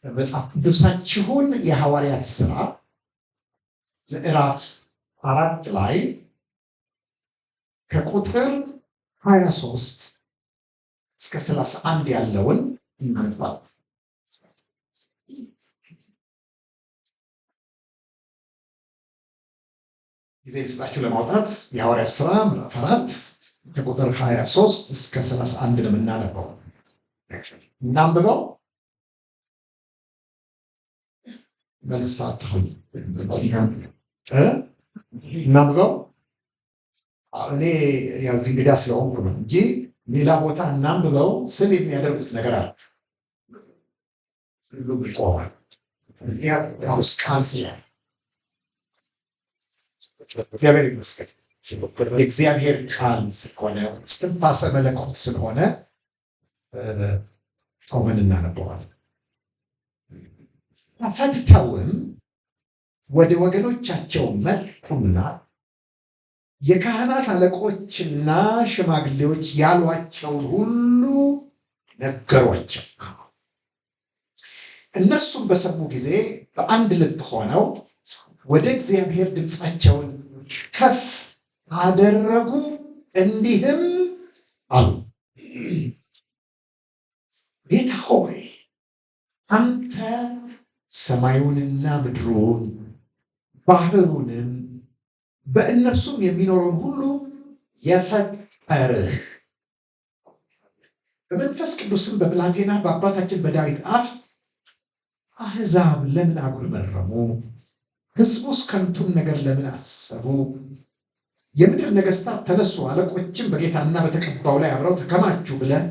መጽሐፍ ቅዱሳችሁን የሐዋርያት ሥራ ምዕራፍ 4 ላይ ከቁጥር 23 እስከ 31 ያለውን እናነባለን። ጊዜ ልስጣችሁ ለማውጣት። የሐዋርያት ሥራ ምዕራፍ 4 ከቁጥር 23 እስከ 31 ነው የምናነበው። እናንብበው። መልስ አትሁኝ። እናንብበው። እኔ ያው እዚህ እንግዳ ስለሆንኩ ነው እንጂ ሌላ ቦታ እናንብበው ስል የሚያደርጉት ነገር አለ። ሁሉም ይቆማል። ምክንያቱም ቃል ስላለ። እግዚአብሔር ይመስገን። የእግዚአብሔር ቃል ስለሆነ፣ እስትንፋሰ መለኮት ስለሆነ ቆመን እናነበዋለን። ተፈትተውም ወደ ወገኖቻቸው መጡና የካህናት አለቆችና ሽማግሌዎች ያሏቸውን ሁሉ ነገሯቸው። እነርሱም በሰሙ ጊዜ በአንድ ልብ ሆነው ወደ እግዚአብሔር ድምፃቸውን ከፍ አደረጉ፣ እንዲህም አሉ፦ ጌታ ሆይ፣ አንተ ሰማዩንና ምድሩን ባህሩንም በእነርሱም የሚኖረውን ሁሉ የፈጠርህ፣ በመንፈስ ቅዱስም በብላቴና በአባታችን በዳዊት አፍ አሕዛብ ለምን አጉረመረሙ? ሕዝቡስ ከንቱን ነገር ለምን አሰቡ? የምድር ነገሥታት ተነሱ፣ አለቆችም በጌታና በተቀባው ላይ አብረው ተከማቹ ብለህ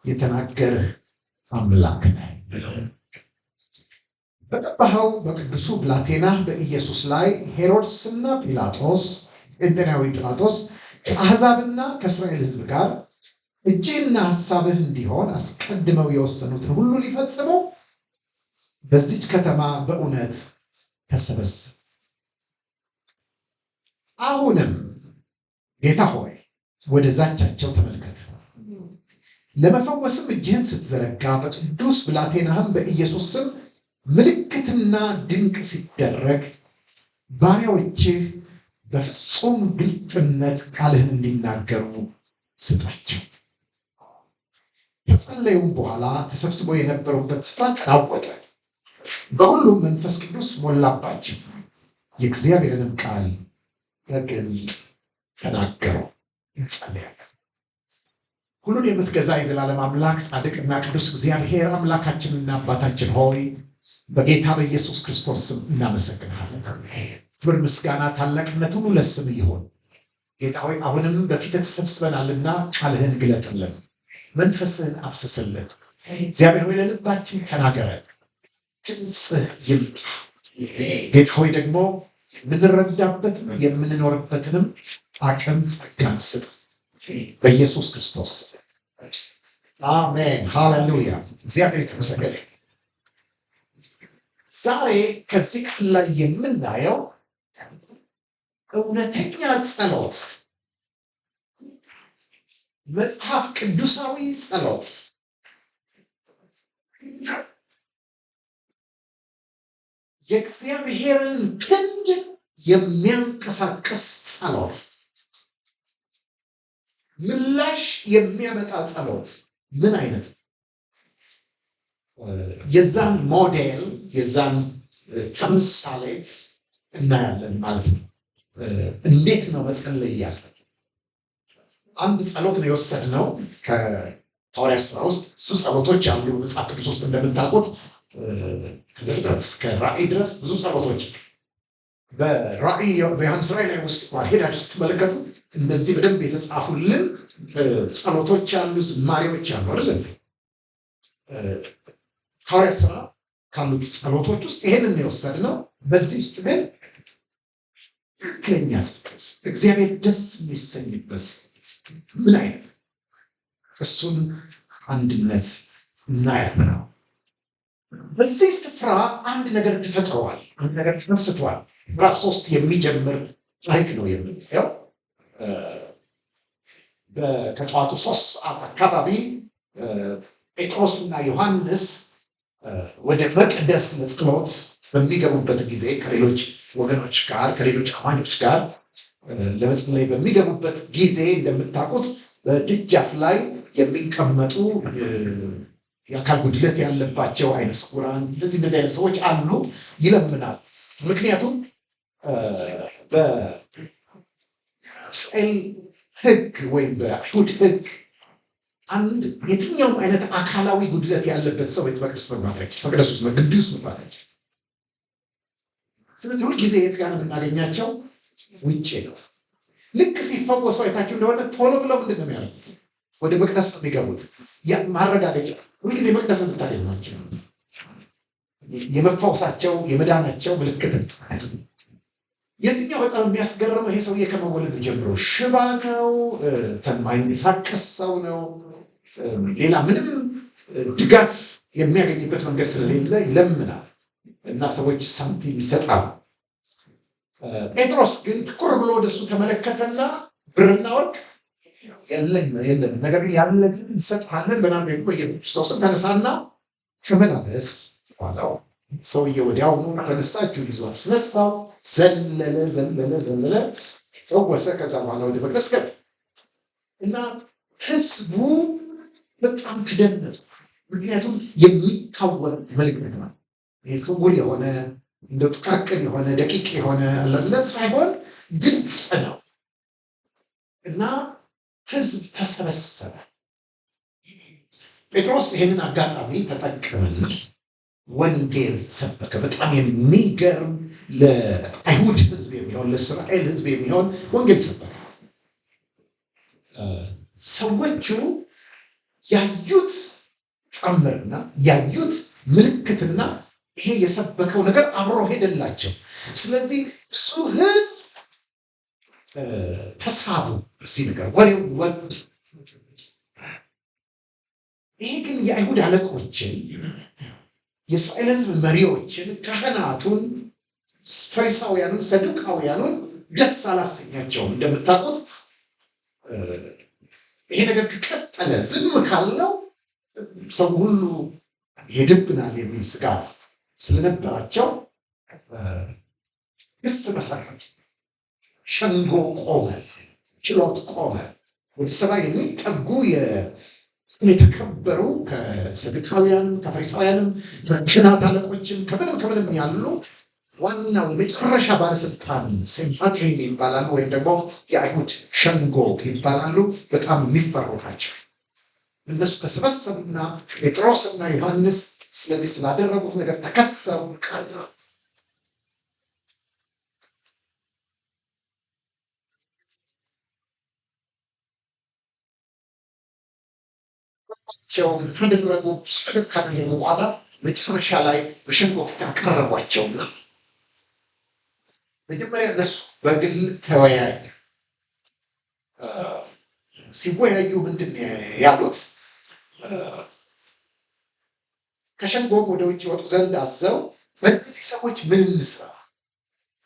የተናገርህ አምላክ ነህ። በቀባኸው በቅዱሱ ብላቴናህ በኢየሱስ ላይ ሄሮድስና ጲላጦስ፣ ጴንጤናዊ ጲላጦስ፣ ከአሕዛብና ከእስራኤል ሕዝብ ጋር እጅህና ሐሳብህ እንዲሆን አስቀድመው የወሰኑትን ሁሉ ሊፈጽሙ በዚች ከተማ በእውነት ተሰበሰቡ። አሁንም ጌታ ሆይ፣ ወደ ዛቻቸው ተመልከት፣ ለመፈወስም እጅህን ስትዘረጋ፣ በቅዱስ ብላቴናህም በኢየሱስ ስም ምልክትና ድንቅ ሲደረግ፣ ባሪያዎችህ በፍጹም ግልጥነት ቃልህን እንዲናገሩ ስጣቸው። ከጸለዩም በኋላ ተሰብስበው የነበሩበት ስፍራ ተናወጠ፣ በሁሉም መንፈስ ቅዱስ ሞላባቸው፣ የእግዚአብሔርንም ቃል በግልጥ ተናገሩ። እንጸልያለን። ሁሉን የምትገዛ የዘላለም አምላክ፣ ጻድቅና ቅዱስ እግዚአብሔር አምላካችንና አባታችን ሆይ፣ በጌታ በኢየሱስ ክርስቶስ ስም እናመሰግንሃለን። ክብር፣ ምስጋና፣ ታላቅነት ሁሉ ለስምህ ይሁን። ጌታ ሆይ፣ አሁንም በፊትህ ተሰብስበናልና ቃልህን ግለጥልን፣ መንፈስህን አፍስስልን። እግዚአብሔር ሆይ፣ ለልባችን ተናገረን፣ ድምፅህ ይምጣ። ጌታ ሆይ፣ ደግሞ የምንረዳበትም የምንኖርበትንም አቅም ጸጋን ስጥ። በኢየሱስ ክርስቶስ አሜን። ሃሌሉያ። እግዚአብሔር የተመሰገነ። ዛሬ ከዚህ ክፍል ላይ የምናየው እውነተኛ ጸሎት፣ መጽሐፍ ቅዱሳዊ ጸሎት፣ የእግዚአብሔርን ክንድ የሚያንቀሳቅስ ጸሎት፣ ምላሽ የሚያመጣ ጸሎት ምን አይነት ነው? የዛን ሞዴል፣ የዛን ተምሳሌት እናያለን ማለት ነው። እንዴት ነው መጸለይ ያለን? አንድ ጸሎት ነው የወሰድነው ከሐዋርያት ሥራ ውስጥ። ብዙ ጸሎቶች አሉ መጽሐፍ ቅዱስ ውስጥ። እንደምታውቁት ከዘፍጥረት እስከ ራእይ ድረስ ብዙ ጸሎቶች፣ በራእይ በዮሐንስ ራእይ ላይ ውስጥ እንኳን ሄዳችሁ ስትመለከቱ እንደዚህ በደንብ የተጻፉልን ጸሎቶች ያሉ፣ ዝማሬዎች ያሉ አይደል? ሐዋርያት ሥራ ካሉት ጸሎቶች ውስጥ ይሄንን የወሰድነው። በዚህ ውስጥ ግን ትክክለኛ ጸሎት፣ እግዚአብሔር ደስ የሚሰኝበት ጸሎት ምን አይነት፣ እሱን አንድነት እናያለን። በዚህ ስፍራ አንድ ነገር ተፈጥረዋል፣ አንድ ነገር ተከስቷል። ምዕራፍ 3 የሚጀምር ታሪክ ነው የምናየው። ከጠዋቱ 3 ሰዓት አካባቢ ጴጥሮስና ዮሐንስ ወደ መቅደስ ለጸሎት በሚገቡበት ጊዜ ከሌሎች ወገኖች ጋር፣ ከሌሎች አማኞች ጋር ለመጸለይ በሚገቡበት ጊዜ እንደምታውቁት በደጃፍ ላይ የሚቀመጡ የአካል ጉድለት ያለባቸው፣ አይነ ስውራን፣ እንደዚህ እንደዚህ አይነት ሰዎች አሉ፣ ይለምናል። ምክንያቱም በእስራኤል ሕግ ወይም በአይሁድ ሕግ አንድ የትኛውም አይነት አካላዊ ጉድለት ያለበት ሰው ቤተ መቅደስ መግባት አይችልም። መቅደስ ውስጥ፣ ግቢ ውስጥ መግባት አይችልም። ስለዚህ ሁልጊዜ የት ጋር ነው የምናገኛቸው? ውጭ ነው። ልክ ሲፈወሱ አይታችሁ እንደሆነ ቶሎ ብለው ምንድን ነው የሚያደርጉት? ወደ መቅደስ ነው የሚገቡት። ማረጋገጫ ሁልጊዜ መቅደስ ነው የምታገኟቸው። የመፈወሳቸው የመዳናቸው ምልክት ነው። የዚህኛው በጣም የሚያስገርመው ይሄ ሰውዬ ከመወለዱ ጀምሮ ሽባ ነው፣ የማይንቀሳቀስ ሰው ነው። ሌላ ምንም ድጋፍ የሚያገኝበት መንገድ ስለሌለ ይለምናል እና ሰዎች ሳንቲም ይሰጣሉ። ጴጥሮስ ግን ትኩር ብሎ ወደሱ ተመለከተና ብርና ወርቅ የለንም፣ ነገር ግን ያለንን እንሰጥሃለን፣ በናዝሬቱ በኢየሱስ ክርስቶስ ስም ተነሳና ተመላለስ አለው። ሰውዬው ወዲያውኑ ተነሳ፣ እጁን ይዞ አስነሳው። ዘለለ ዘለለ ዘለለ፣ ፈወሰ። ከዛ በኋላ ወደ መቅደስ ገባ እና ህዝቡ በጣም ተደነቁ። ምክንያቱም የሚታወቅ ምልክት ነው። ይህ ስውር የሆነ፣ እንደ ጥቃቅን የሆነ፣ ደቂቅ የሆነ አለ ሳይሆን ግልጽ ነው እና ህዝብ ተሰበሰበ። ጴጥሮስ ይህንን አጋጣሚ ተጠቀመና ወንጌል ሰበከ። በጣም የሚገርም ለአይሁድ ህዝብ የሚሆን፣ ለእስራኤል ህዝብ የሚሆን ወንጌል ሰበከ። ሰዎቹ ያዩት ተአምርና ያዩት ምልክትና ይሄ የሰበከው ነገር አብሮ ሄደላቸው። ስለዚህ ብዙ ህዝብ ተሳቡ በዚህ ነገር፣ ወሬው ወጥ። ይሄ ግን የአይሁድ አለቆችን፣ የእስራኤል ህዝብ መሪዎችን፣ ካህናቱን፣ ፈሪሳውያኑን፣ ሰዱቃውያኑን ደስ አላሰኛቸውም። እንደምታውቁት ይሄ ነገር ከቀጠለ፣ ዝም ካለው ሰው ሁሉ ይሄድብናል የሚል ስጋት ስለነበራቸው ክስ መሰረቱ። ሸንጎ ቆመ፣ ችሎት ቆመ። ወደ 70 የሚጠጉ የተከበሩ ከሰዱቃውያንም ከፈሪሳውያንም ከካህናት አለቆችም ከምንም ከምንም ያሉ ዋናው የመጨረሻ ባለስልጣን ሴንሃድሪን ይባላሉ፣ ወይም ደግሞ የአይሁድ ሸንጎ ይባላሉ። በጣም የሚፈሩ ናቸው። እነሱ ተሰበሰቡና ጴጥሮስና ዮሐንስ ስለዚህ ስላደረጉት ነገር ተከሰው ቀረቡ። ካደረጉ ካደረጉ በኋላ መጨረሻ ላይ በሸንጎ ፊት አቀረቧቸውና መጀመሪያ እነሱ በግል ተወያዩ። ሲወያዩ ምንድን ነው ያሉት? ከሸንጎም ወደ ውጭ ወጡ ዘንድ አዘው በእነዚህ ሰዎች ምን እንስራ?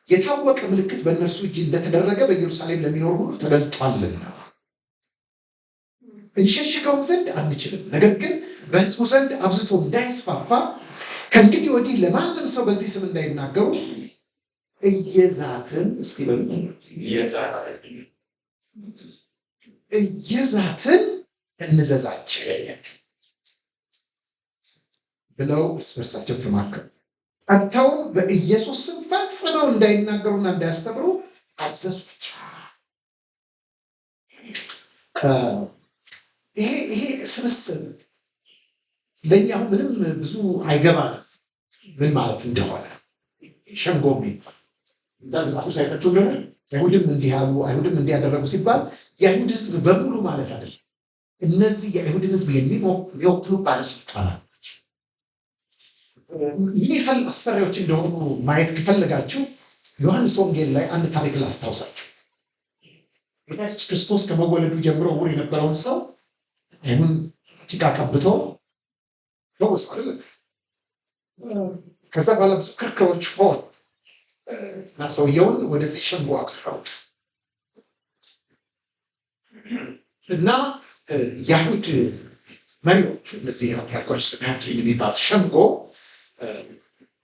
የታወቀ ምልክት በእነርሱ እጅ እንደተደረገ በኢየሩሳሌም ለሚኖሩ ሁሉ ተገልጧልና እንሸሽገውም ዘንድ አንችልም። ነገር ግን በሕዝቡ ዘንድ አብዝቶ እንዳይስፋፋ ከእንግዲህ ወዲህ ለማንም ሰው በዚህ ስም እንዳይናገሩ እየዛትን፣ እስቲ በሉት፣ እየዛትን እንዘዛቸው ብለው እርስ በርሳቸው ተማከሩ። ጠርተውም በኢየሱስ ስም ፈጽመው እንዳይናገሩና እንዳያስተምሩ አዘዟቸው። ይሄ ስብስብ ለእኛ አሁን ምንም ብዙ አይገባንም ምን ማለት እንደሆነ። ሸንጎ የሚባል መጽሐፍ ሳይታችሁ እንደሆነ አይሁድም እንዲህ ያሉ፣ አይሁድም እንዲህ ያደረጉ ሲባል የአይሁድ ሕዝብ በሙሉ ማለት አይደለም። እነዚህ የአይሁድን ሕዝብ የሚወክሉ ባለስልጣናት ናቸው። ምን ያህል አስፈሪዎች እንደሆኑ ማየት ከፈለጋችሁ ዮሐንስ ወንጌል ላይ አንድ ታሪክ ላስታውሳችሁ። ጌታ ኢየሱስ ክርስቶስ ከመወለዱ ጀምሮ ዕውር የነበረውን ሰው አይኑን ጭቃ ቀብቶ ፈወሰው አይደል? ከዛ በኋላ ብዙ ክርክሮች ሆኑ እና ሰውየውን ወደዚህ ሸንጎ አቀረቡት እና የአይሁድ መሪዎቹ እነዚህ ያልኳቸው ሰንሄድሪን የሚባል ሸንጎ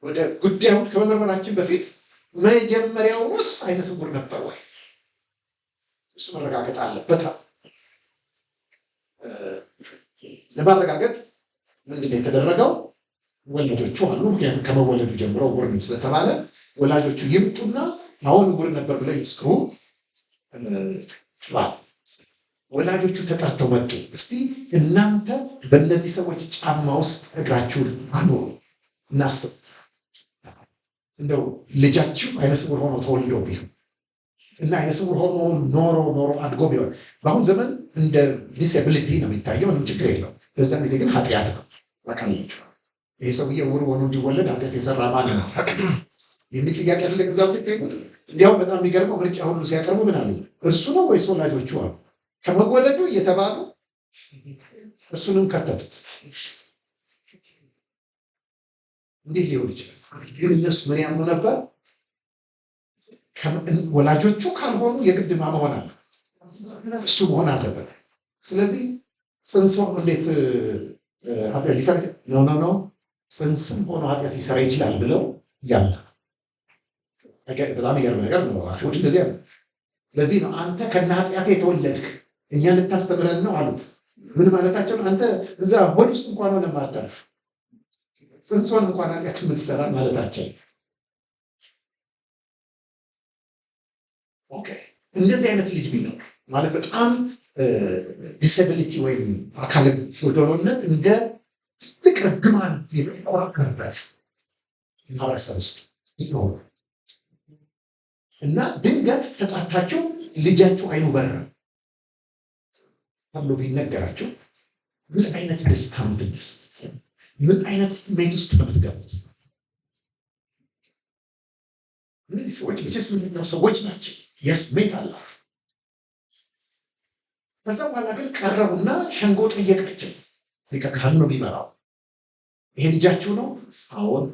ወደ ጉዳዩን ከመመርመራችን በፊት መጀመሪያውኑስ ዓይነ ስውር ነበር ወይ? እሱ መረጋገጥ አለበት። ለማረጋገጥ ምንድን ነው የተደረገው? ወላጆቹ አሉ። ምክንያቱም ከመወለዱ ጀምሮ ዕውር ነው ስለተባለ ወላጆቹ ይምጡና አሁን ዕውር ነበር ብለው ይመስክሩ ተባለ። ወላጆቹ ተጠርተው መጡ። እስቲ እናንተ በእነዚህ ሰዎች ጫማ ውስጥ እግራችሁን አኑሩ፣ እናስቡት። እንደው ልጃችሁ ዓይነ ስውር ሆኖ ተወልዶ ቢሆን እና ዓይነ ስውር ሆኖ ኖሮ ኖሮ አድጎ ቢሆን፣ በአሁን ዘመን እንደ disability ነው የሚታየው፣ ምንም ችግር የለውም። በዛን ጊዜ ግን ኃጢአት ነው። ታውቃላችሁ፣ ይሄ ሰውዬ ዕውር ሆኖ እንዲወለድ ኃጢአት የሰራ ማን ነው የሚል ጥያቄ አይደለ ከዛ በፊት ጠየቁት። እንዲያውም በጣም የሚገርመው ምርጫ ሁሉ ሲያቀርቡ ምን አሉ? እርሱ ነው ወይስ ወላጆቹ አሉ። ከመወለዱ እየተባሉ እርሱንም ከተቱት። እንዲህ ሊሆን ይችላል። ግን እነሱ ምን ያምኑ ነበር? ወላጆቹ ካልሆኑ የግድ ማ መሆን አለበት? እሱ መሆን አለበት። ስለዚህ ጽንስ ሆኖ እንዴት ኃጢአት ሊሰራ? No, no, no፣ ጽንስም ሆኖ ኃጢአት ሊሰራ ይችላል ብለው ያምናል። በጣም የሚገርም ነገር ነው። አይሁድ እንደዚያ ነው። ለዚህ ነው አንተ ከነ ኃጢአት የተወለድክ እኛን ልታስተምረን ነው አሉት። ምን ማለታቸው ነው? አንተ እዛ ሆድ ውስጥ እንኳን ሆነ ማታርፍ፣ ጽንስ ሆነ እንኳን ኃጢአት የምትሰራ ማለታቸው። Okay፣ እንደዚህ አይነት ልጅ ቢኖር ማለት በጣም disability ወይም አካለ ጎደሎነት እንደ ትልቅ ርግማን የሚቆጠርበት ማህበረሰብ ውስጥ ቢኖር እና ድንገት ተጠርታችሁ ልጃችሁ አይኑ በራ ተብሎ ቢነገራችሁ ምን አይነት ደስታ ነው የምትደሰቱት? ምን አይነት ስሜት ውስጥ ነው የምትገቡት? እነዚህ ሰዎች መቼስ ምንድነው ሰዎች ናቸው፣ የስሜት አላቸው። ከዛ በኋላ ግን ቀረቡና ሸንጎ ጠየቃቸው። ሊቀ ካህኑ ነው የሚመራው። ይሄ ልጃችሁ ነው? አዎን።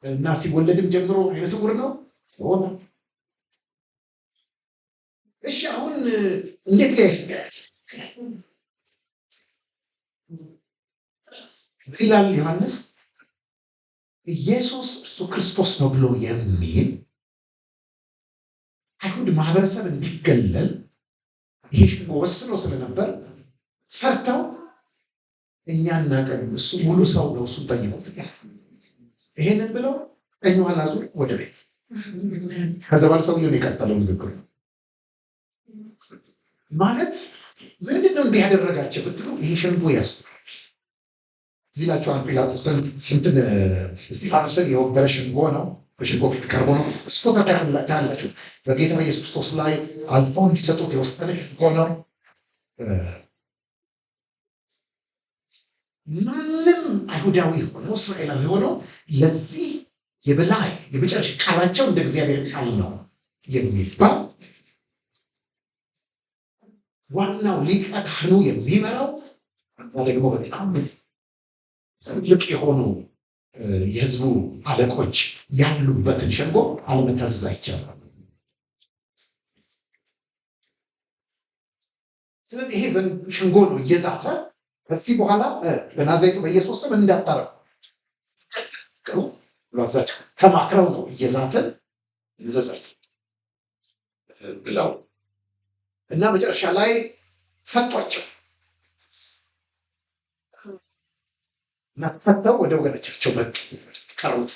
እና ሲወለድም ጀምሮ ዓይነ ስውር ነው? አዎን። እሺ፣ አሁን እንዴት ሊያይ ይላል ዮሐንስ? ኢየሱስ እርሱ ክርስቶስ ነው ብሎ የሚል አይሁድ ማህበረሰብ እንዲገለል ይሄ ሸንጎ ወስኖ ስለነበር ፈርተው እኛ እናቀም፣ እሱ ሙሉ ሰው ነው፣ እሱን ጠይቁት። ይሄንን ብለው ቀኝ ኋላ ዙር ወደ ቤት። ከዛ በኋላ ሰውየው ነው የቀጠለው ንግግሩ። ማለት ምንድን ነው እንዲህ ያደረጋቸው ብትሉ ይሄ ሸንጎ ያስፈራል። እዚህ ላቸዋል ጲላጦስን እንትን እስጢፋኖስን የወገረ ሸንጎ ነው። በሸንጎ ፊት ቀርቦ ነው። እሱ ታያላችሁ። በጌታ በኢየሱስ ክርስቶስ ላይ አልፈው እንዲሰጡት የወሰነ ሸንጎ ነው። ማንም አይሁዳዊ ሆኖ እስራኤላዊ ሆኖ ለዚህ የበላይ የመጨረሻ ቃላቸው እንደ እግዚአብሔር ቃል ነው የሚባል ዋናው ሊቀ ካህኑ የሚመራው እና ደግሞ በጣም ትልቅ የሆኑ የሕዝቡ አለቆች ያሉበትን ሸንጎ አለመታዘዝ አይቻልም። ስለዚህ ይሄ ሸንጎ ነው እየዛተ ከዚህ በኋላ በናዝሬቱ በኢየሱስ ስም እንዳታረጉ ብሎ አዛቸው። ተማክረው ነው እየዛትን እንዘዛቸው ብለው እና መጨረሻ ላይ ፈቷቸው እና ፈተው ወደ ወገኖቻቸው መጡ። ቀሩት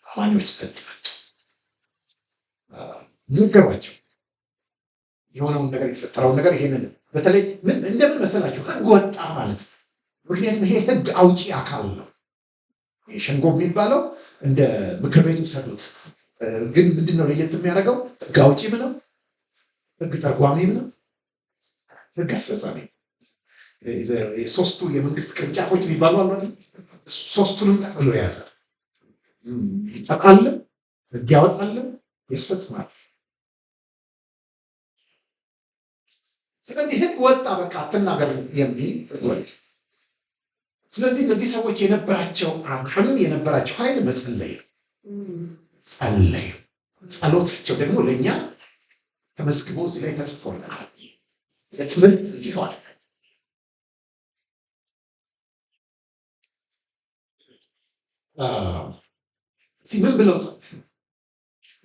አማኞች ዘንድ መጡ። ነገሯቸው የሆነውን ነገር፣ የተፈጠረውን ነገር። ይሄንን በተለይ ምን እንደምን መሰላችሁ ሕግ ወጣ ማለት ነው። ምክንያቱም ይሄ ሕግ አውጪ አካል ነው። ይሄ ሸንጎ የሚባለው እንደ ምክር ቤቱ ሰዱት። ግን ምንድን ነው ለየት የሚያደርገው? ሕግ አውጪም ነው፣ ሕግ ተርጓሚም ነው፣ ሕግ አስፈጻሚ። የሶስቱ የመንግስት ቅርንጫፎች የሚባሉ አሉ አይደል? ሶስቱንም ጠቅልሎ የያዘ፣ ይጠቃልም፣ ሕግ ያወጣልም፣ ያስፈጽማል። ስለዚህ ሕግ ወጣ፣ በቃ አትናገር የሚል ሕግ ወጣ። ስለዚህ እነዚህ ሰዎች የነበራቸው አቅም፣ የነበራቸው ኃይል መጸለይ ነው። ጸለዩ። ጸሎታቸው ደግሞ ለእኛ ተመዝግቦ እዚህ ላይ ተጽፎልናል፣ ለትምህርት እንዲሆን። እስኪ ምን ብለው ጸለዩ?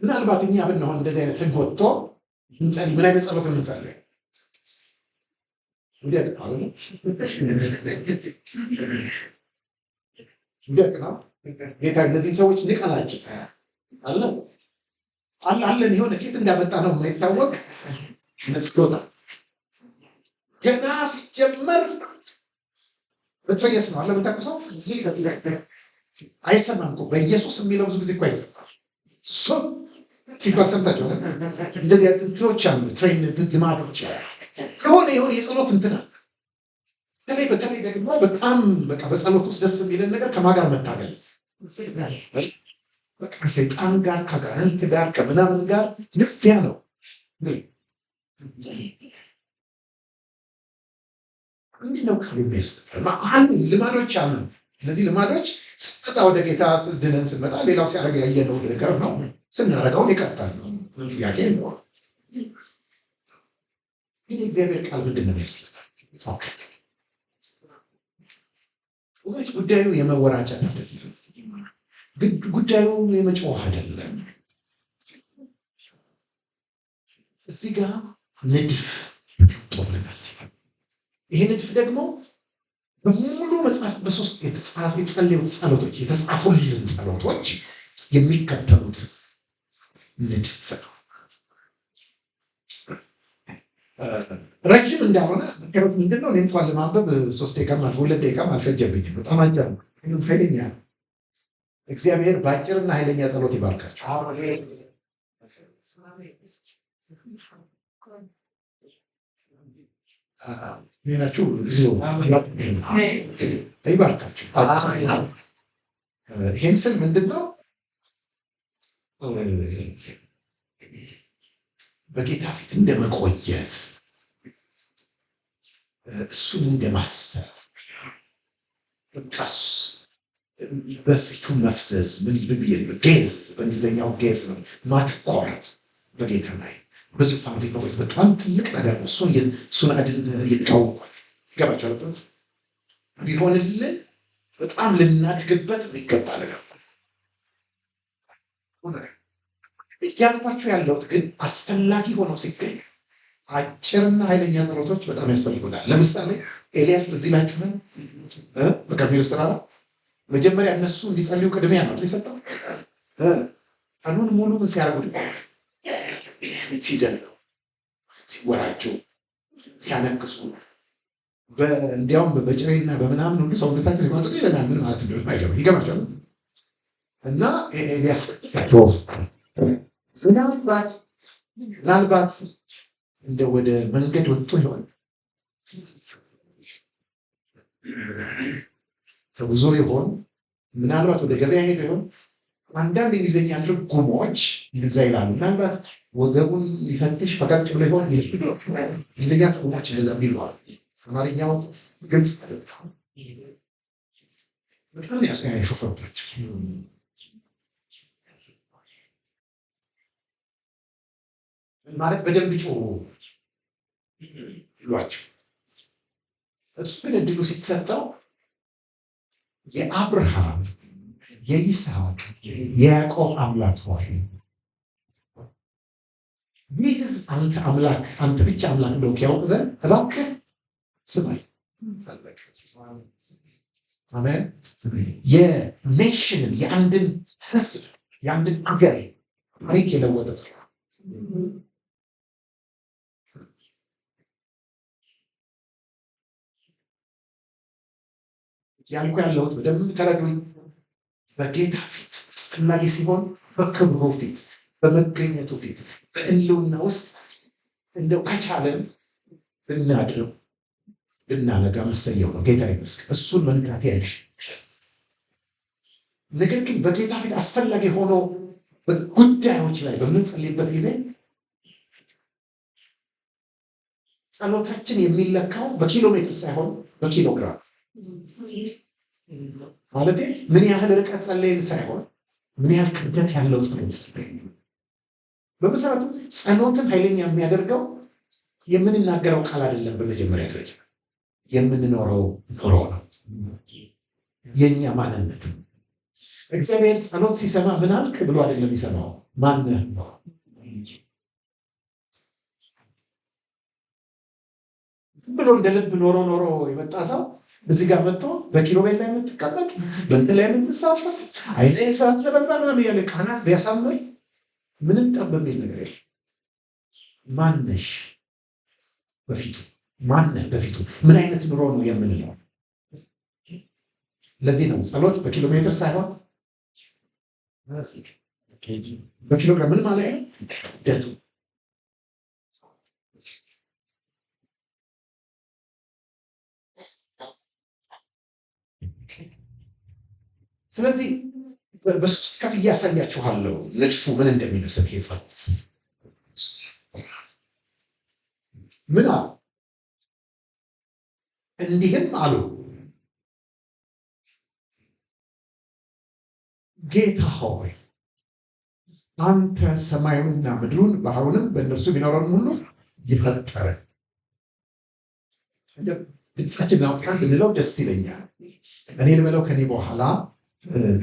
ምናልባት እኛ ብንሆን እንደዚህ አይነት ህግ ወጥቶ ብንጸልይ ምን አይነት ጸሎት ነው የምንጸልየው? ውደቅ ነው አይደል? ውደቅ ነው። ጌታ እነዚህን ሰዎች ንቀናቸው አለ አለ አለን የሆነ ኬት እንዳመጣ ነው የማይታወቅ ነጽሎታ ገና ሲጀመር በትረየስ ነው አለ የምታውቁሰው አይሰማም እኮ በኢየሱስ የሚለው ብዙ ጊዜ እኮ አይሰማም። ሱም ሲባል ሰምታችኋል። እንደዚህ አይነት እንትኖች አሉ፣ train ልማዶች አሉ። የሆነ የሆነ የጸሎት እንትን አለ። በተለይ በተለይ ደግሞ በጣም በቃ በጸሎት ውስጥ ደስ የሚለን ነገር ከማን ጋር መታገል፣ በቃ ከሰይጣን ጋር፣ ከአጋንንት ጋር፣ ከምናምን ጋር ልፊያ ነው። ምንድን ነው ቃሉ የሚያስተምረን? አሉ ልማዶች አሉ። እነዚህ ልማዶች ስንመጣ ወደ ጌታ ድነን ስንመጣ ሌላው ሲያደርግ ያየነው ነገር ነው። ስናደርገውን ይቀጥላል ነው፣ ምንም ጥያቄ የለውም። ግን የእግዚአብሔር ቃል ምንድን ነው የሚያስተምረን? Okay ወገኖች፣ ጉዳዩ የመወራጨት አይደለም። ጉዳዩ የመጮህ አይደለም። እዚህ ጋር ንድፍ ተቀምጦልናል። ይሄ ንድፍ ደግሞ በሙሉ መጽሐፍ በሶስት የተጸለዩት ጸሎቶች፣ የተጻፉልን ጸሎቶች የሚከተሉት ንድፍ ነው። ረጅም እንዳልሆነ ምክንያቱ ምንድን ነው? እኔ እንኳን ለማንበብ 3 ደቂቃም 2 ደቂቃም አልፈጀብኝም። በጣም አጭር ነው፣ ኃይለኛ ነው። እግዚአብሔር በአጭርና ኃይለኛ ጸሎት ይባርካችሁ። ሌላችሁ እግዚኦ ይባርካችሁ። ይሄን ስል ምንድን ነው? በጌታ ፊት እንደመቆየት፣ እሱን እንደማሰብ፣ በቃ በፊቱ መፍዘዝ፣ ምን ብዬ gaze፣ በእንግሊዝኛው gaze ነው፣ ማተኮር በጌታ ላይ በዙፋኑ ፊት መቆየት በጣም ትልቅ ነገር ነው። እሱን አድን እየተቃወሟል። ይገባቸዋል። ቢሆንልን በጣም ልናድግበት የሚገባ ነገር ነው። እያልኳችሁ ያለሁት ግን አስፈላጊ ሆነው ሲገኙ አጭርና ኃይለኛ ጸሎቶች በጣም ያስፈልጉናል። ለምሳሌ ኤልያስ እዚህ ላችኋል በቀርሜሎስ ተራራ መጀመሪያ እነሱ እንዲጸልዩ ቅድሚያ ነው አይደል የሰጠው? ቀኑን ሙሉ ምን ሲያደርጉ ነው? ሲዘሉ፣ ሲወራጩ፣ ሲያነክሱ፣ እንዲያውም በጭሬና በምናምን ሁሉ ሰውነታቸው ሲቋጥጡ ይለናል። ምን ማለት እንደሆነ አይገባም። ይገባቸዋል። እና ኤልያስ ምናልባት እንደ ወደ መንገድ ወጥቶ ይሆን፣ ተጉዞ ይሆን፣ ምናልባት ወደ ገበያ ሄዶ ይሆን። አንዳንድ እንግሊዝኛ ትርጉሞች እንደዛ ይላሉ። ምናልባት ወገቡን ሊፈትሽ ፈቀቅ ብሎ ይሆን ይላሉ። እንግሊዝኛ ትርጉሞች እንደዛ ይለዋል። አማርኛው ግልጽ አይደለም። በጣም ያሾፈባቸው። ማለት በደንብ ጮሁ ብሏቸው፣ እሱ ግን እድሉ ሲሰጠው የአብርሃም የይስሐቅ የያዕቆብ አምላክ ሆይ ይህ ሕዝብ አንተ አምላክ አንተ ብቻ አምላክ እንደሆንክ ያውቅ ዘንድ እባክህ ስማኝ። አሜን። የኔሽንን፣ የአንድን ሕዝብ፣ የአንድን አገር ታሪክ የለወጠ ጸሎት። ያልኩ ያለሁት በደንብ ተረዱኝ። በጌታ ፊት አስፈላጊ ሲሆን በክብሩ ፊት፣ በመገኘቱ ፊት፣ በሕልውና ውስጥ እንደው ከቻለን ብናድር ብናነጋ መሰየው ነው። ጌታ ይመስገን። እሱን መንካቴ አይደል። ነገር ግን በጌታ ፊት አስፈላጊ ሆኖ በጉዳዮች ላይ በምንጸልይበት ጊዜ ጸሎታችን የሚለካው በኪሎ ሜትር ሳይሆን በኪሎግራም፣ ማለቴ ምን ያህል ርቀት ጸለይን ሳይሆን ምን ያህል ክብደት ያለው ጸሎት ጸለይን። በመሰረቱ ጸሎትን ኃይለኛ የሚያደርገው የምንናገረው ቃል አይደለም። በመጀመሪያ ደረጃ የምንኖረው ኑሮ ነው፣ የኛ ማንነት ነው። እግዚአብሔር ጸሎት ሲሰማ ምን አልክ ብሎ አይደለም የሚሰማው፣ ማነህ ነው። ብሎ እንደ ልብ ኖሮ ኖሮ የመጣ ሰው እዚህ ጋር መጥቶ በኪሩቤል ላይ የምትቀመጥ በእንትን ላይ የምትሳፈፍ አይነ የእሳት ነበልባል ምናምን እያለ ቃላት ቢያሳምር ምንም ጠብ የሚል ነገር የለም። ማነሽ በፊቱ ማነህ በፊቱ ምን አይነት ኑሮ ነው የምንለው? ለዚህ ነው ጸሎት በኪሎ ሜትር ሳይሆን በኪሎግራም ምን ማለት ነው? ደቱ ስለዚህ በሶስት ከፍዬ አሳያችኋለሁ ንድፉ ምን እንደሚመስል። ይሄ ጸሎት ምን አሉ? እንዲህም አሉ፣ ጌታ ሆይ አንተ ሰማዩንና ምድሩን ባህሩንም በእነርሱ የሚኖረውን ሁሉ የፈጠረ። ድምፃችንን አውጥተን ብንለው ደስ ይለኛል። እኔ ልበለው፣ ከኔ በኋላ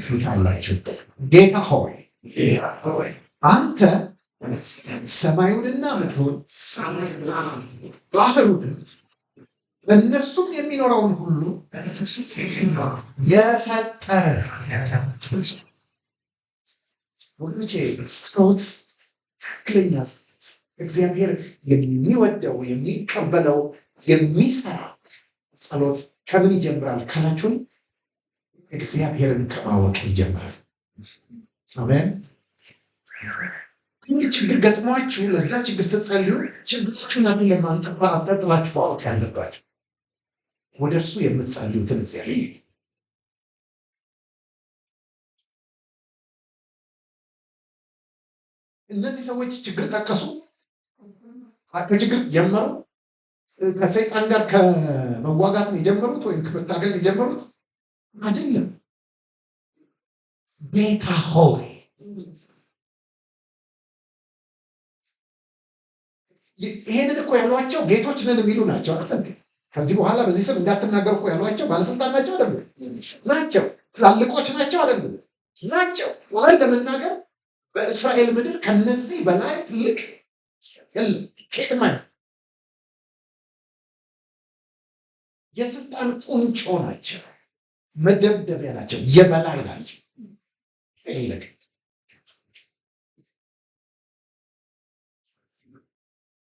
ትሉታላችሁ። ጌታ ሆይ አንተ ሰማዩንና ምድሩን ባህሩንም በእነርሱም የሚኖረውን ሁሉ የፈጠረ። ወገኖቼ ጸሎት፣ ትክክለኛ ጸሎት፣ እግዚአብሔር የሚወደው የሚቀበለው የሚሰራ ጸሎት ከምን ይጀምራል ካላችሁን፣ እግዚአብሔርን ከማወቅ ይጀምራል። አሜን። ትንሽ ችግር ገጥሟችሁ ለዛ ችግር ስትጸልዩ ችግራችሁን አይደለም አንጠልጥላችሁ ማወቅ ያለባችሁ፣ ወደ እርሱ የምትጸልዩትን እግዚአብሔር። እነዚህ ሰዎች ችግር ጠቀሱ፣ ከችግር ጀመሩ። ከሰይጣን ጋር ከመዋጋት ነው የጀመሩት ወይም ከመታገል ነው የጀመሩት አይደለም። ጌታ ሆይ፣ ይሄንን እኮ ያሏቸው ጌቶች ነን የሚሉ ናቸው አይደል? ከዚህ በኋላ በዚህ ስም እንዳትናገሩ እኮ ያሏቸው ባለስልጣን ናቸው አይደለም? ናቸው። ትላልቆች ናቸው አይደለም? ናቸው። እውነት ለመናገር በእስራኤል ምድር ከነዚህ በላይ ትልቅ የለም። ከየትም የስልጣን ቁንጮ ናቸው፣ መደምደሚያ ናቸው፣ የበላይ ናቸው። የለቅ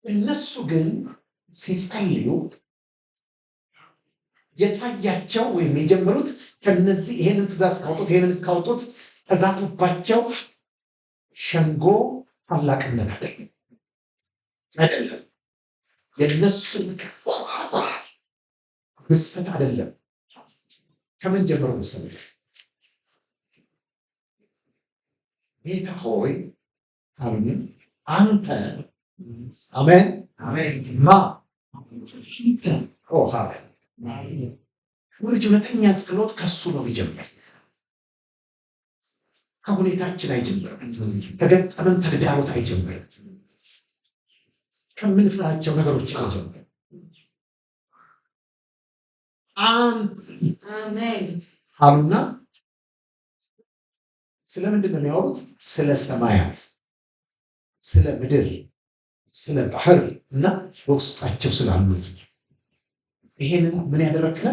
እነሱ ግን ሲጸልዩ የታያቸው ወይም የጀመሩት ከነዚህ ይሄንን ትእዛዝ ካወጡት ይሄንን ካወጡት ከዛቱባቸው ሸንጎ ታላቅነት አይደለም አይደለም፣ የነሱ ግዝፈት አይደለም። ከምን ጀምሮ መሰለህ? ጌታ ሆይ አሉኝ፣ አንተ አሜን ማ ኦ ሃሌሉያ። ወገኖች እውነተኛ ጸሎት ከሱ ነው የሚጀምር። ከሁኔታችን አይጀምርም። ከገጠመን ተግዳሮት አይጀምርም። ከምንፈራቸው ነገሮች አይጀምርም። አንተ አሉና ስለምንድን ነው የሚያወሩት? ስለ ሰማያት፣ ስለ ምድር፣ ስለ ባህር እና በውስጣቸው ስላሉት። ይሄንን ምን ያደረግህ?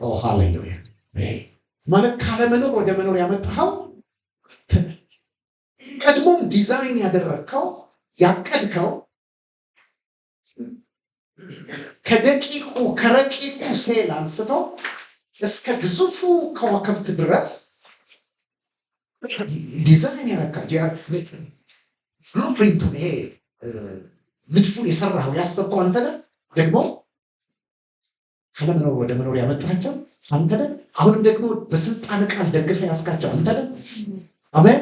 ኦ ሃሌሉያ። ማለት ካለመኖር ወደ መኖር ያመጣኸው፣ ቀድሞም ዲዛይን ያደረግከው ያቀድከው፣ ከደቂቁ ከረቂቁ ሴል አንስቶ እስከ ግዙፉ ከዋክብት ድረስ ዲዛይን ያረካቸው blueprint ኡን ይሄ ንድፉን የሰራኸው ያሰብከው አንተ ነህ። ደግሞ ካለመኖር ወደ መኖር ያመጣቸው አንተ ነህ። አሁንም ደግሞ በስልጣን ቃል ደግፈህ ያስካቸው አንተ ነህ። አሜን።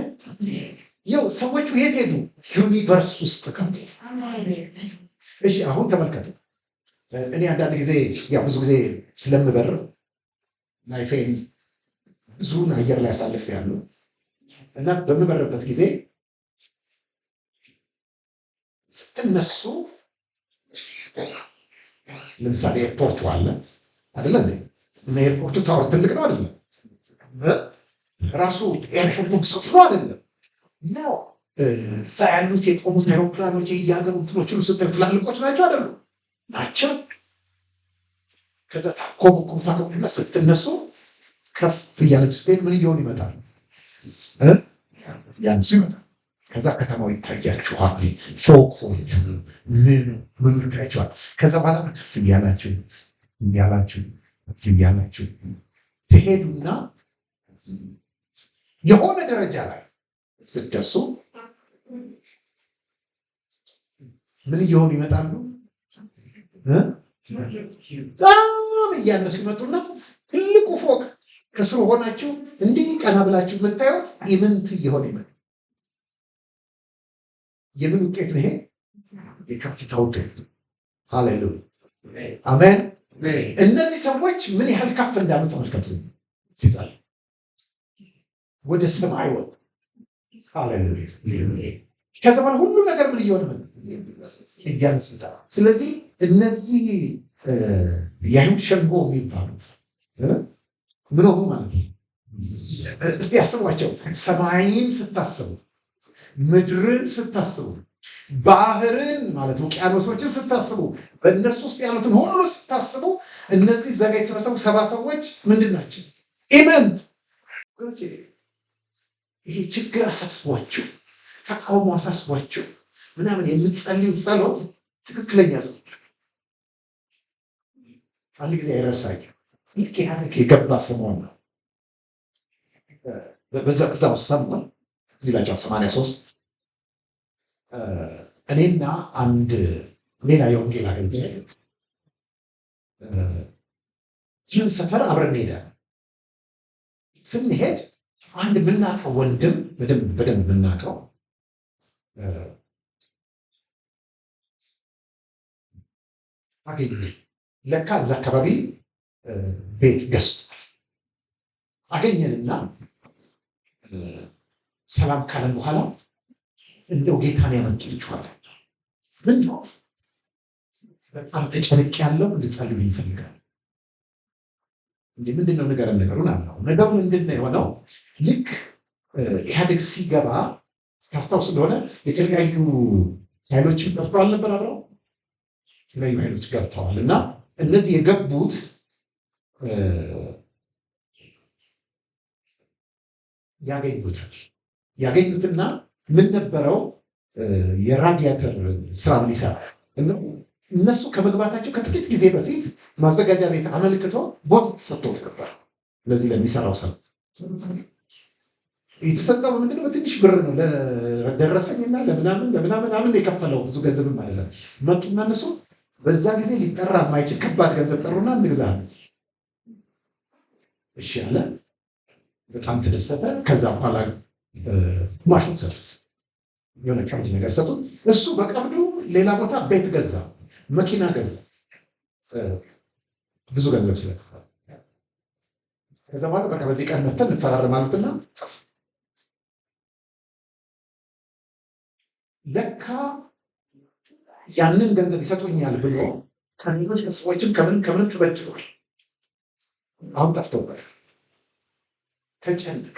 ይኸው ሰዎቹ የት ሄዱ? Universe ውስጥ ገቡ። እሺ አሁን ተመልከቱ። እኔ አንዳንድ ጊዜ ያው ብዙ ጊዜ ስለምበር life ኤን ብዙውን አየር ላይ አሳልፍ ያሉ እና በምበርበት ጊዜ ስትነሱ ለምሳሌ airport ኡ አለ አይደለ እንዴ? እና airport ኡ tower ትልቅ ነው አይደለ? ራሱ airport ኡ ግዙፍ አይደለም ነው። እዛ ያሉት የቆሙት አይሮፕላኖች የየሀገሩ እንትኖች ሁሉ ስታዩ ትላልቆች ናቸው አይደሉ? ናቸው። ከዛ ታኮበኩቡ ታኮበኩቡና ስትነሱ ከፍ እያለች ስትሄድ ምን እየሆኑ ይመጣል? ያንሱ ይመጣል። ከዛ ከተማው ይታያችኋል፣ ፎቆቹ ምኑ ምኑ ይታያችኋል። ከዛ በኋላ ከፍ እያላችሁ እያላችሁ ከፍ እያላችሁ ትሄዱና የሆነ ደረጃ ላይ ስትደርሱ ምን እየሆኑ ይመጣሉ? በጣም እያነሱ ይመጡና ትልቁ ፎቅ ከስሩ ሆናችሁ እንዲህ ቀና ብላችሁ የምታዩት ኢምንት እየሆነ ይመጣል። የምን ውጤት ነው ይሄ? የከፍታ ውጤት ነው። ሃሌሉያ አሜን። እነዚህ ሰዎች ምን ያህል ከፍ እንዳሉ ተመልከቱ። ሲጸልዩ ወደ ሰማይ ወጡ። ሃሌሉያ። ከዛ በኋላ ሁሉ ነገር ምን እየሆነ መጣ? እያነሰ መጣ። ስለዚህ እነዚህ የአይሁድ ሸንጎ የሚባሉት ምን ሆኑ ማለት ነው? እስቲ አስቧቸው። ሰማይን ስታስቡ፣ ምድርን ስታስቡ፣ ባህርን ማለት ውቅያኖሶችን ስታስቡ፣ በእነሱ ውስጥ ያሉትን ሁሉ ስታስቡ፣ እነዚህ እዛ ጋ የተሰበሰቡ 70 ሰዎች ምንድን ናቸው? ኢምንት። ይሄ ችግር አሳስቧችሁ፣ ተቃውሞ አሳስቧችሁ ምናምን የምትጸልዩት ጸሎት ትክክለኛ ጸሎት። አንድ ጊዜ አይረሳኝም። ልክ ኢህአዴግ የገባ ሰሞን ነው። በዛው ሰሞን እዚህ ላቸው 83 እኔና አንድ ሌላ የወንጌል አገልጋይ ይህን ሰፈር አብረን እንሄዳለን። ስንሄድ አንድ የምናውቀው ወንድም በደንብ የምናውቀው አገኘ። ለካ እዛ አካባቢ ቤት ገዝቷል። አገኘንና ሰላም ካለን በኋላ እንደው ጌታን ያመጣችኋል። ምንድነው በጣም ተጨንቅ ያለው እንድጸልዩ ይፈልጋል። እንዴ ምንድነው ንገረን፣ ነገሩን አልነው። ነገሩ ምንድነው የሆነው? ልክ ኢህአዴግ ሲገባ ታስታውስ እንደሆነ የተለያዩ ኃይሎች ገብተዋል ነበር፣ አብረው የተለያዩ ኃይሎች ገብተዋል። እና እነዚህ የገቡት ያገኙታል። ያገኙትና ምን ነበረው የራዲያተር ስራ ነው የሚሰራ። እነሱ ከመግባታቸው ከጥቂት ጊዜ በፊት ማዘጋጃ ቤት አመልክቶ ቦታ ተሰጥቶት ነበር። ለዚህ ለሚሰራው ሰው የተሰጠው ምንድነው? በትንሽ ብር ነው፣ ለደረሰኝና ለምናምን ለምናምን የከፈለው ብዙ ገንዘብም አይደለም። መጡና እነሱ በዛ ጊዜ ሊጠራ የማይችል ከባድ ገንዘብ ጠሩና እንግዛ አሉት። እሺ አለ። በጣም ተደሰተ። ከዛ በኋላ ግማሹን ሰጡት፣ የሆነ ቀብድ ነገር ሰጡት። እሱ በቀብዱ ሌላ ቦታ ቤት ገዛ፣ መኪና ገዛ፣ ብዙ ገንዘብ ስለከፈለ። ከዛ በኋላ በቃ በዚህ ቀን መተን እንፈራረም አሉትና ጠፉ። ለካ ያንን ገንዘብ ይሰጡኛል ብሎ ከሌሎች ሰዎችም ከምንም ከምንም ተበድሯል። አሁን ጠፍቶበታል። ተጨነቀ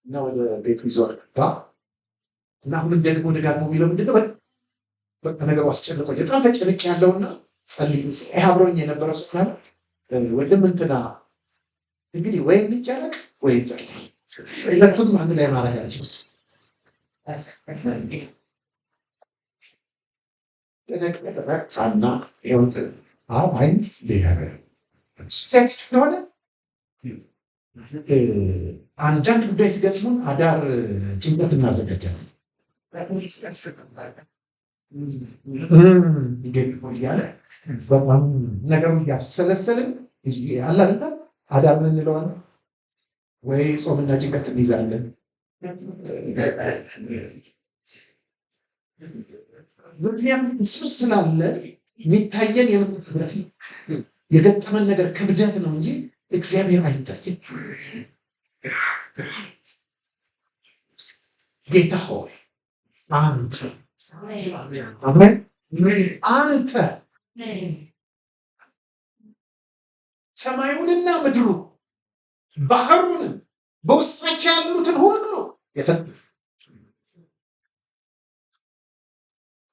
እና ወደ ቤቱ ይዞ ገባ እና አሁንም ደግሞ ደጋግሞ የሚለው ምንድነው? በቃ ነገሩ አስጨንቆኝ በጣም ተጨንቅ ያለውና ጸልይ። ይሄ አብሮኝ የነበረው ሰው ምናምን ወንድም እንትና እንግዲህ ወይ እንጨነቅ ወይ እንጸልይ፣ ሁለቱንም አንድ ላይ ማድረግ አንችልም። ደነቀና እንደሆነ አንዳንድ ጉዳይ ሲገጥሙን አዳር ጭንቀት እናዘጋጃለን እያለ በጣም ነገሩ እያብሰለሰልን አለ አይደለ? አዳር ምን እንለዋለን? ወይ ጾምና ጭንቀት እንይዛለን። ምክንያቱም ስር ስላለ የሚታየን የምንበት የገጠመን ነገር ክብደት ነው እንጂ እግዚአብሔር አይታየን። ጌታ ሆይ አንተ አሜን፣ አንተ ሰማዩንና ምድሩ ባህሩንም በውስጣቸው ያሉትን ሁሉ የፈጠረ።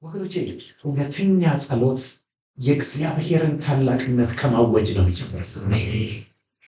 ወገኖቼ፣ እውነተኛ ጸሎት የእግዚአብሔርን ታላቅነት ከማወጅ ነው የሚጀምረው።